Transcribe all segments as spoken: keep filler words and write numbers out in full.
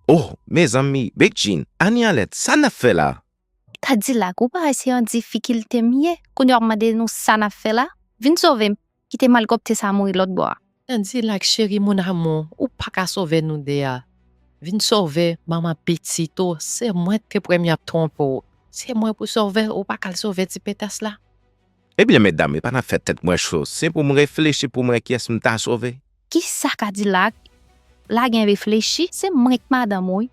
Oh, mezanmi, Bedjine, Annie Alerte, sa n ap fè la? Kadilak, ou pa wè se yon difikilte m ye? Kounye w ap mande nou sa n ap fè la? Vin sove m. Kite malpwòpte sa mouri lòt bò a. Kadilak, cheri, mon amour, ou pa ka sove nou de a. Vin sove manman pitit ou, se mwen k te premye ap twonpe w. Se mwen pou sove, ou pa ka al sove ti petas la. Ebyen, medam, e pa n ap fè tèt mwen cho. Se pou m reflechi pou m wè kiyès m ta sove. Kisa Kadilak? La gen reflechi, se mwen k madanm ou wi.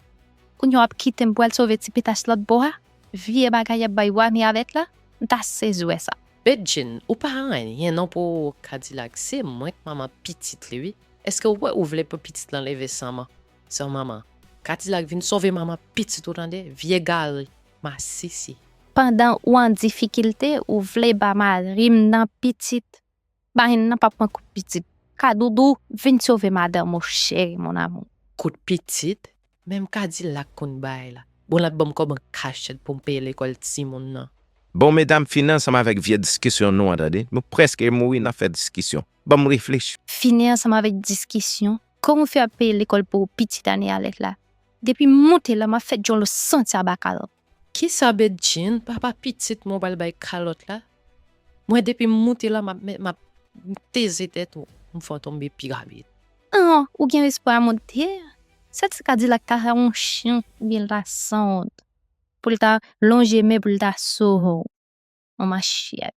Kounye w ap kite m pou al sove ti petas lòt bò a? Vye bagay y ap bay Annie Alerte la? M ta sezi wè sa. Bedjine, ou pa anyen non pou Kadilak, se mwen k manman pitit li wi. Èske w wè ou vle pou pitit lan leve san man, san manman? Kadilak, vin sove manman pitit ou tande, vye gari, masisi. Pandan ou an difikilte, ou vle ba mari m nan pitit. Mari m nan p ap pran kout pitit. Kadoudou, vin sove madanm ou, cheri, mon amour. Kout pitit? Menm Kadilak konn bagay la. Bon, l ap ban m kòb an kachèt pou m peye lekòl timoun nan. Bon, medam, fini ansanm avèk vye diskisyon nou an, tande. Nou prèske mouri nan fè diskisyon. Ban m reflechi. Fini ansanm avèk diskisyon. Kòman w fè ap peye lekòl pou pitit Annie Alerte la? Depi m moute la, m ap fè djòl ou santi a baka l. Kisa Bedjine, papa pitit mwen pral bay kalòt la? Mwen depi m moute la, m ap, m ap teze tèt ou, m fè w tonbe pi rapid. An, ou gen respè a monte? Sèt se Kadilak ta fè yon chen oubyen l ta sanwont. Pou l ta lonje men pou l ta sove w. Manman chyèt.